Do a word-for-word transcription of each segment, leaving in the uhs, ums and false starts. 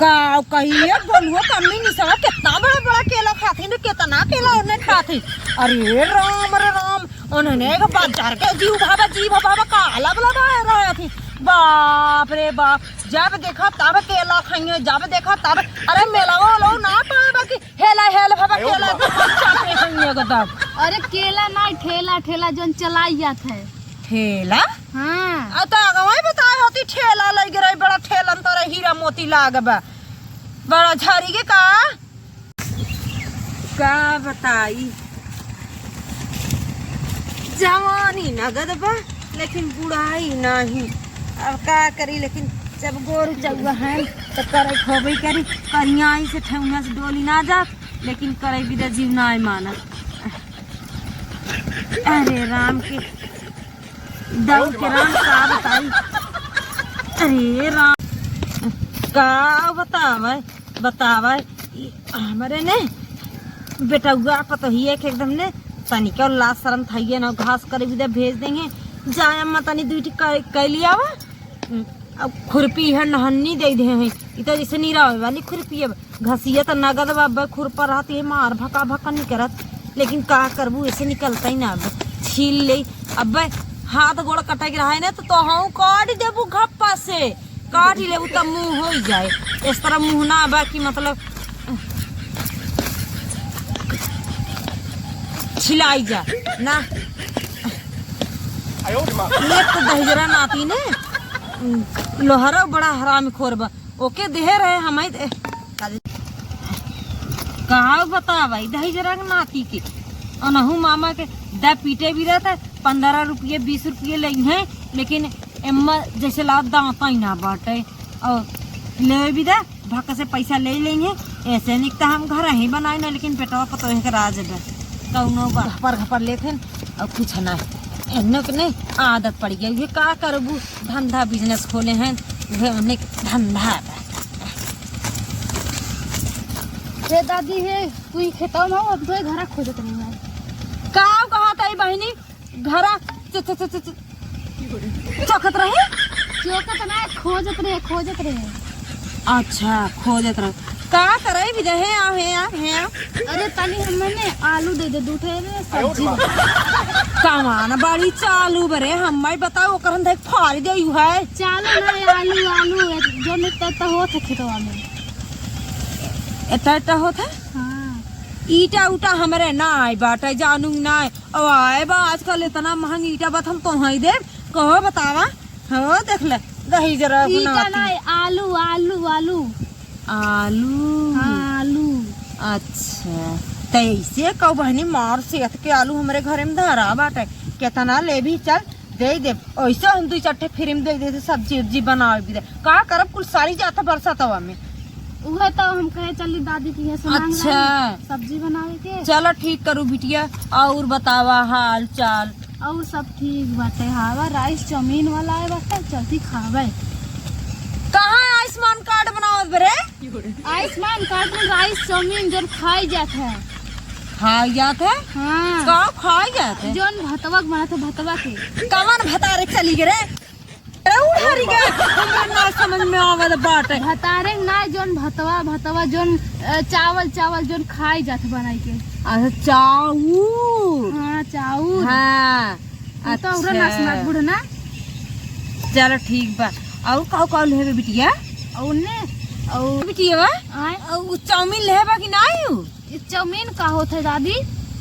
का कहिए, बोलुओ कम्मी निसवा कितना बड़ा बड़ा केला खाथिन, कितना केला ओने खाथिन। अरे राम रे राम, उन्हने एक बाजार के जीव भावा, जीव भावा का अलग लगा रहे थी। बाप रे बाप, जब देखा तब केला खाइए, जब देखा तब। अरे मेला वो लोग ना पाए बाकी हेला हेल भावा केला के चाटे खाइए एकदम। अरे केला ना, ठेला, ठेला जोन चलाई जात है। ठेला? हाँ। आ तो अगवा ही बताए होती, ठेला लग रही, बड़ा ठेलन तोरे हीरा मोती लाग बा। बड़ा झारी के का? का बताई, जवानी नगद बा, लेकिन बुढ़ाई नाही। अब का करी, लेकिन जब गोरु चउआ है, तो करे खोबे करी। करियाई से ठेहुना से डोली ना जात, लेकिन करे बिदा जीव ना मानत। अरे राम के, दऊ के राम का बताई। अरे राम, का बतावे, बतावे। ई हमरे ने बेटउआ पतोहिए के एकदम ने तनिको लाज शरम थाइए ना, घास करे बिदा भेज देंगे। जाए अम्मा तनी दुई ठी कै-, कैली आवा। अब खुरपी है नहन्नी दे दे हैं। ई तो जैसे निरावे वाली खुरपी है। घसिया त नगद बा, अब्बे खुरपा रहत, ये मार भका भका नहीं करत, लेकिन का करबू, ऐसे निकलता ही ना। अब छील ले, अब्बे हाथ गोड़ कटे के रहे ना, तो तोहू काट देबू घप्पा से, काट ही लेबू, तब मुँह हो ही जाए। इस तरह मुँह ना बा कि मतलब छिलाई जा ना। ये तो दहिजरा नाती ने, लोहरा बड़ा हराम खोर बा। ओके देहे रहे, हम ही दे-, का बतावा, ई दहिजरा के नाती के। अनहु मामा के दा पीटे भी रहता, पन्द्रह रुपये, बीस रुपये लेई हैं, लेकिन एम्मा जैसे लात दांता ही ना बाटे। और लेवे भी दा, भक से पैसा ले लेंगे। ऐसे निकता हम घर ही बनाए ना, लेकिन बेटवा पतोह के राज बा। कौनो बा-, घपर घपर लेथिन और कुछ ना। एन्नो के नहीं, आदत पड़ गई। ये का करबू, धंधा बिजनेस खोले हैं, उहे उन्हें धंधा बा। हे दादी हे, तू ही खेतवा में हो, अब तो ये घरा खोजत रही है। का कहत है बहिनी, घरा च-, च-, च-, च-, च-, चोखत रही? चोखत ना, खोजत रहे, खोजत रहे। अच्छा, खोजत रहे। का करे भी रहे? आ, हे आ, हे आ। अरे तनी हमें ने आलू दे दे, दू ठे रे सब्जी बना। कमान बड़ी चालू बरे, हम्मे बताओ, ओकर हम देख फाड़ देई है। चालू ना, आलू, आलू, जो नहीं त, त होत है खेतवा में। एटा, एटा होत है? हाँ। ईटा उटा हमरे ना आए बाटे, जानू ना आए। अब आए बा आजकल इतना महंग ईटा बात हम तोहई देब, कहो बतावा। हो देख ले, दही जरा ईटा बनाती। ना, आलू, आलू, आलू। आलू? हाँ, आलू। अच्छा, त ऐसे कहो बहनी, मार सेहत के आलू हमरे घरे में धरा बाटे, केतना लेबी चल, दे देब। ऐसे हम दुई चार ठे फ्री में दे देते, सब्जी उब्जी बनावे भी दे। का करब, कुल सारी जाता बरसातवा में। उहे तो हम कहे चली दादी की यहाँ से मांग अच्छा। लाई, सब्जी बनावे के। चलो ठीक करू बिटिया, और बतावा हाल चाल। और सब ठीक बाटे। हवा राइस चाउमीन वाला आए बाटे, चलती खावे। कहाँ आयुष्मान कार्ड बनावत बरे? आयुष्मान कार्ड में राइस चाउमीन जौन खाई जात है। खाई जात है? हाँ। का खाई जात है? जौन भतवा के बनत है, भतवा के। कवन भतारे चली गए रे? अरे उधारी के हमरा ना समझ में आवत बाटे। भतारे ना, जौन भतवा, भतवा जौन, अ, चावल, चावल जौन खाई जात बनाई के। अच्छा, चाउर। हाँ, चाउर। हाँ। तू तो हमरा अच्छा। ना सुनात बूढ़ ना। चलो ठीक बा। और का का लेबे बिटिया? और ने, और बिटिया बा? आय? और उ चाउमीन लेबा कि नाही उ? ये चाउमीन का होत है दादी?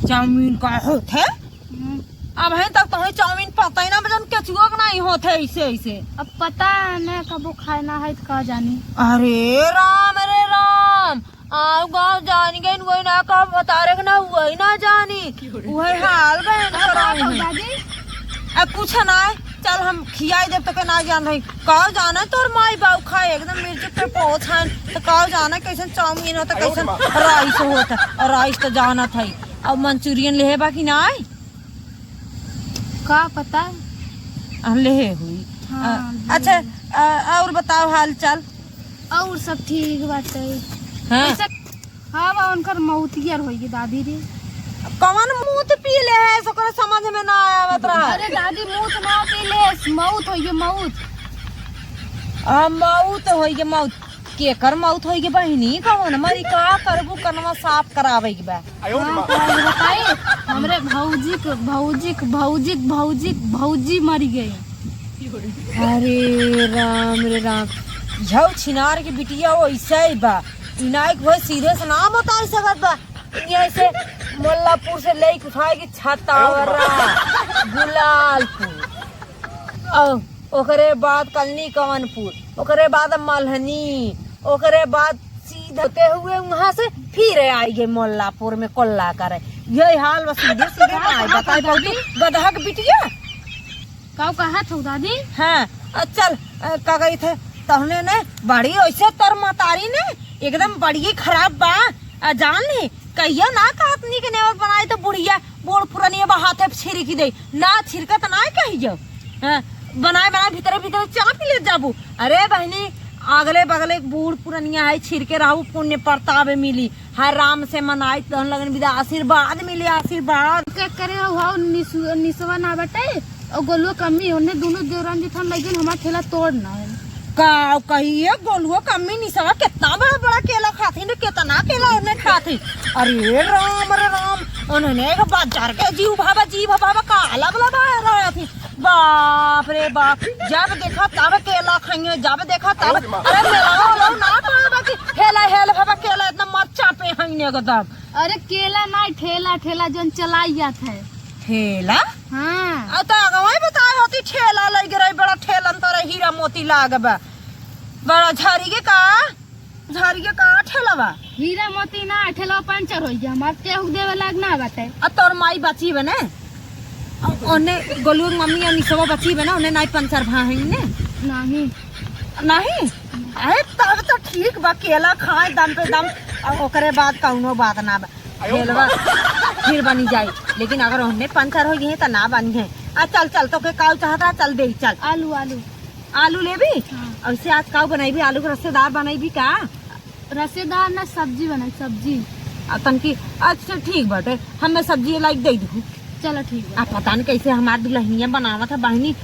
चाउमीन का होत है? हम्म। अब है तक तोहे चाउमीन पता ही ना बजन केचुआ के नाही होत है ऐसे ऐसे। अब पता है ना कबो खाए ना है तो का जानी। अरे राम रे राम, आउ गाँव जानी गइन वही ना का बतारे के ना वही ना जानी। वही हाल बहन का कराए बात है हैं। दादी? अब कुछ ना है, चल हम खियाई देब तो के ना जान रही। का जाना तोर माई बाऊ खाए एकदम मिर्च पे पहुँच है, तो का जाना कैसन चाउमीन होता, कैसन राइस होता, और राइस तो जानत है। अब मंचूरियन लेहे बा कि नाही? का पता? आ, लेहे हुई। हाँ, आ, लेहे। अच्छा, आ, और बताओ हाल चाल? और सब ठीक बाटे। हाँ। ऐसे, हाँ बा, उनकर मौतियर होई गे दादी रे। कवन मूत पी ले है, ओकरा समझ में ना आवत रहा। अरे दादी, मूत ना पी ले, मौत होई गे, मौत। आ, मौत होई गे, मौत। केकर मौत होई गे बहिनी? कौन मरी? का करबू, कनवा साफ करावे के बा। हाँ, तो हम बताई, हमरे भौजी के, भौजी के, भौजी के, भौजी के, भौजी मरी गई। अरे राम रे राम, झौ छिनार के बिटिया वैसे ही बा। इनाई के सीधे से नाम बताई सकत बा। ये से मोल्लापुर से लेके उठाए के छतावरा, गुलालपुर, और ओकरे बाद कलनी कवनपुर, ओकरे बाद मल्हनी, ओकरे बाद सीधा होते हुए वहां से फिर आई गई मोल्लापुर में कोल्ला करे। यही हाल बस सीधे सीधे ना आई, बताई भौजी, गदहा के बिटिया। का कहत हो दादी? हाँ, अ, चल, अ, का कही थे, तहने ने बड़ी ऐसे तोर मतारी ने एकदम बड़ी खराब बा। अ, जान ली, कहियो ना कहत नी के नेवत बनाई तो बुढ़िया, बूढ़ पुरनिया बा हाथे पे छिड़की दे, ना छिड़कत ना कहियो। हाँ, बनाए बनाए भीतरे भीतरे चापी ले जाबू। अरे बहिनी, अगले बगले बूढ़ पुरनिया है, छिड़के रहू पुण्य परताप मिली। हर राम से मनाई तहन लगन बिदा आशीर्वाद मिले, आशीर्वाद। के करे हो, हो निसु-, निसवा ना बटे, और गोलुआ कम्मी, उन्हें दोनों देवरान जेठान लगे हमार ठेला तोड़ ना है। का कहिए, गोलुआ कम्मी निसवा कितना बड़ा बड़ा केला खाती ने, कितना केला उन्हें खाती। अरे राम रे राम, उन्होंने एक बाजार के जीव भावा, जीव भावा का अलग लगा रहा थी। बाप रे बाप, जब देखा तब केला खाइए, जब देखा तब। अरे मेला वाला ना पावे कि हेला हेल भावा केला इतना मरचा पे हईने एकदम। अरे केला ना, ठेला, ठेला जौन चलाई जात है। ठेला? हाँ। आ तो अगवा ही बताए होती ठेला लग रही, बड़ा ठेलन तोरे हीरा मोती लाग बा। बड़ा झारी के का? झारी के का ठेला बा? हीरा मोती ना, ठेला पंचर हो गया, हमार केहू देवे लाग ना बाटे। आ तोर माई बची बने? आ ओने गोलू के मम्मी और निसवा बची बने, ओने नाई पंचर भा है ने? नहीं। नहीं? अरे तब तो ठीक बा, केला खाए दम पे दम, और ओकरे बाद कौनो बात ना बा। ठेलवा फिर बनी जाई, लेकिन अगर ओने पंचर हो गई है तो ना बनी है। आ चल चल, तो के काऊ चाहत रहा, चल दे चल। आलू, आलू। आलू लेबी? हाँ। और से आज काऊ बनाईबी? आलू के रसेदार बनाईबी का? रसेदार ना, सब्जी बनाई, सब्जी। आ तनकी, अच्छा ठीक बाटे, हमें सब्जी लाइक दे दू। चलो ठीक बा। आ पता नहीं कैसे हमार दुल्हनिया बनावत है बहिनी,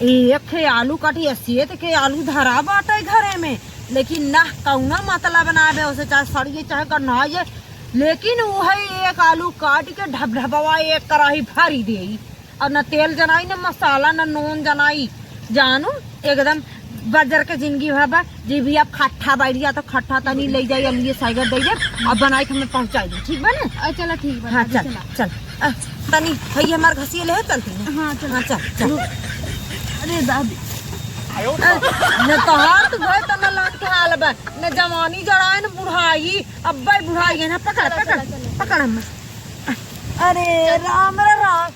एक खे आलू काटी, असियत के आलू धरा बाटे घरे में, लेकिन ना कौनो मतलब ना बे उसे, चाहे सड़िए चाहे गन्हाइए, लेकिन उहे एक आलू काट के ढबढबवा एक कराही भरी देई। और न तेल जनाई, न मसाला, न नून जनाई। जानू, एकदम बजर के जिंदगी भर बा। जे भी आप खट्टा बैठ जा तो खट्टा तनी ले जाई, अलिए साइगर दे दे, अब बनाई के हमें पहुंचाई दे, ठीक बा ना? अच्छा, चला ठीक बा, हाँ, दादी, चल, चला। चल। आ, तनी भैया हमार घसिए ले चलती है। हाँ, चल। हाँ, चल, चल। अरे दादी। आ, न तोहार तू भाई तना लान के हाल बा, न जवानी जड़ाए न बुढ़ाई, अब भाई बुढ़ाई है ना, पकड़, चला, पकड़, चला, चला। पकड़ हम। अरे राम रे राम।